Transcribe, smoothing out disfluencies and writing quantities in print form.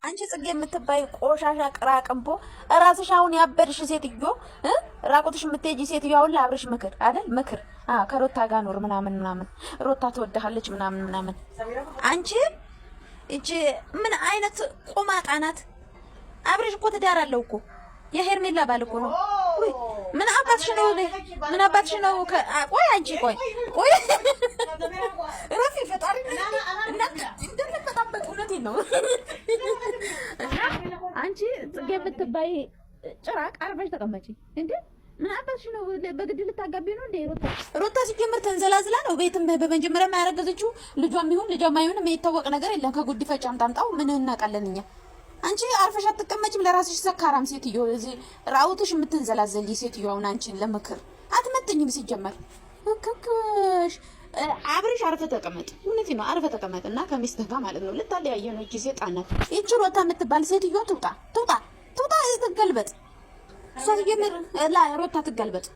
አንቺ ጽጌ የምትባይ ቆሻሻ ቅራቅንቦ ራስሽ አሁን ያበድሽ ሴትዮ፣ ራቁትሽ የምትሄጂ ሴትዮ፣ አሁን ለአብርሽ ምክር አይደል ምክር ከሮታ ጋር ኖር ምናምን ምናምን፣ ሮታ ትወድሃለች ምናምን ምናምን። አንቺ እቺ ምን አይነት ቆማጣ ናት? አብርሽ እኮ ትዳር አለው እኮ፣ የሄርሜላ ባል እኮ ነው። ምን አባትሽ ነው? ምን አባትሽ ነው? ቆይ አንቺ ቆይ ቆይ፣ ረፊ ፈጣሪ እንደምንበጣበጥ እውነቴን ነው። አንቺ ጽጌ የምትባይ ጭራቅ አርፈሽ ተቀመጪ እንዴ! ምን አባትሽ ነው? በግድ ልታጋቢ ነው እንዴ? ሮታ ሮታ ሲጀምር ተንዘላዝላ ነው ቤትም በመጀመሪያ ያረገዘችው። ልጇም ይሁን ልጇም አይሁን የሚታወቅ ነገር የለም። ከጉዲፈቻ አምጣምጣው ምን እናውቃለን እኛ። አንቺ አርፈሽ አትቀመጭም። ለራስሽ ሰካራም ሴትዮ፣ እዚህ ራውትሽ የምትንዘላዘል ሴትዮ፣ አሁን አንቺን ለምክር አትመጥኝም። ሲጀመር ክክሽ አብርሽ አርፈ ተቀመጥ። እውነቴን ነው። አርፈ ተቀመጥ እና ከሚስትህ ጋር ማለት ነው። ልታለያየ ነው። እቺ ሴጣን ናት። ይቺ ሮታ የምትባል ሴትዮ ትውጣ፣ ትውጣ፣ ትውጣ፣ ትገልበጥ። እሷ ሲጀምር ሮታ ትገልበጥ።